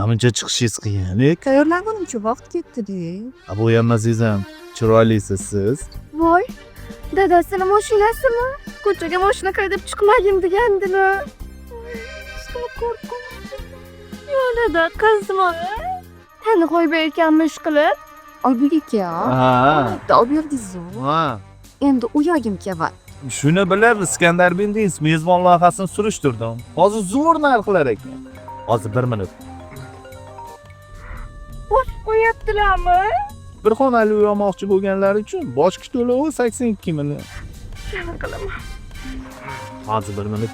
Namuncha chiqishingiz qiyin. Tayyorlangunimcha vaqt ketdi-da. Bu ham azizam, chiroylisiz siz. Voy, dadasini mashinasimi? Ko'chaga mashina haydab chiqmagin degandilar. Qo'rqib. Yo'q dada, qizmi? Tani qo'yib ekanmish qilib. Oybek aka, Ha. bitta olib berdingiz-ku. Ha. Endi uyogim kelyapti. Shuni bilib Iskandar Bendingiz mezbon loyihasini surishtirdim. Hozir zo'r narxlar ekan. Hozir 1 minut. Bosib qo'yaptilarmi? Bir xonali uy olmoqchi bo'lganlar uchun boshqa to'lovi 82 million. Yana qilaman. Hozir 1 minut.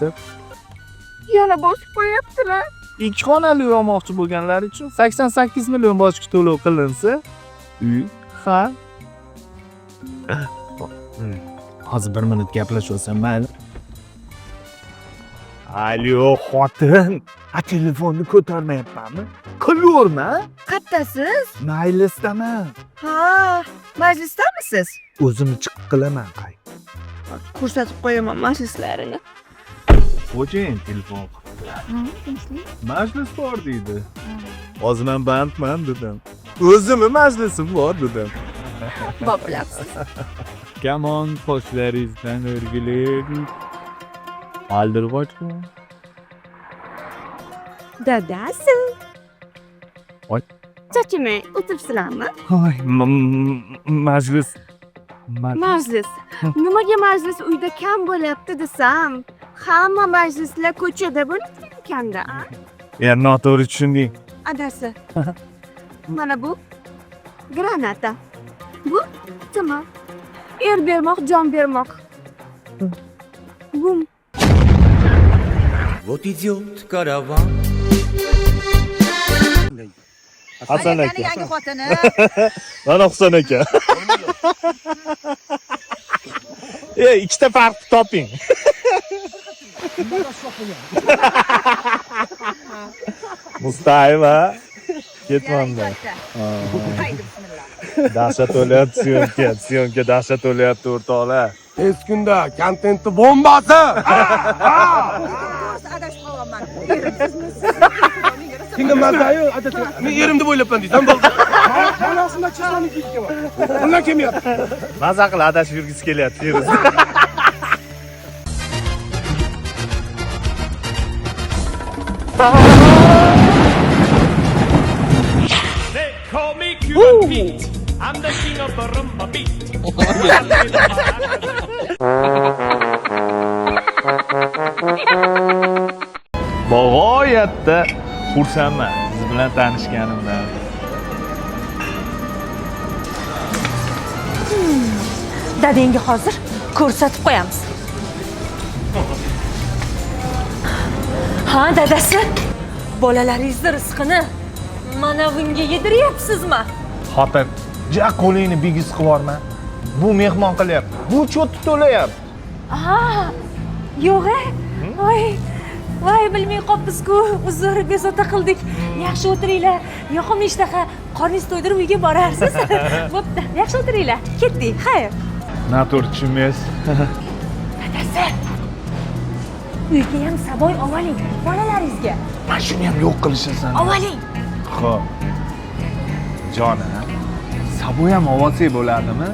Yana bosib qo'yaptilar. 2 xonali uy olmoqchi bo'lganlar uchun 88 million boshqa to'lov qilinsa, uy ha. Hozir 1 minut gaplashib olsam mayli. Alo, xotin. Ha, telefonni ko'tarmayapmanmi? Qilaverma. Qattasiz? Majlisdaman. Ha, majlisdamisiz? O'zim chiqib qilaman qay. Ko'rsatib qo'yaman majlislarini. Xo'jayin telefon qilibdi. Majlis bor deydi. Hozir men bandman dedim. O'zimni majlisim bor dedim. Boplabsiz. Kamon qoshlaringizdan o'rgiling. Aldirg'ochmi? Dadasi. Voy. Chachimay, o'tiribsizlarmi? Voy, majlis. Majlis. Nimaga majlis uyda kam bo'lyapti desam, hamma majlislar ko'chada bo'lib ekanda. Ya noto'g'ri tushunding. Adasi. Mana bu granata. Bu tima. Er bermoq, jon bermoq. Bum. Вот идет караван. Hasan aka. Yangi xotini. Mana Husan aka. Ey, ikkita farqni toping. Mustayeva ketmanda. Dahshat o'lyapti syomka, syomka dahshat o'lyapti o'rtoqlar. Tez kunda kontentni bombasi. Adashib qolyapman. Senga mazayu adashib. Men erim deb o'ylabman deysan. Mana shunda chisani kiyib. Undan kelmayapti. Maza qil adashib yurgisi kelyapti. They call me Cuban Pete. I'm the king of the rumba beat. Bag'oyatda xursandman siz bilan tanishganimdan. Dadangga hozir ko'rsatib qo'yamiz. Ha, dadasi, bolalaringizni rizqini mana bunga yediryapsizmi? Xotin, ja qo'lingni bigiz qilib yuborma. Bu mehmon qilyapti. Bu cho'tni to'layapti. Ha, yo'q-e? Voy, voy, bilmay qolibmiz-ku. Uzr, bezovta qildik. Yaxshi o'tiringlar. Yoqimli ishtaha, qorningiz to'ydirib uyga borarsiz. Bo'pti, yaxshi o'tiringlar. Ketdik, xayr. Noto'g'ri tushunmaysiz. Dadasi, uyga ham savoy oling bolalaringizga. Mana shuni ham yo'q qilishasan. Oling. Xo'p. Jonim, savoy ham olsak bo'ladimi?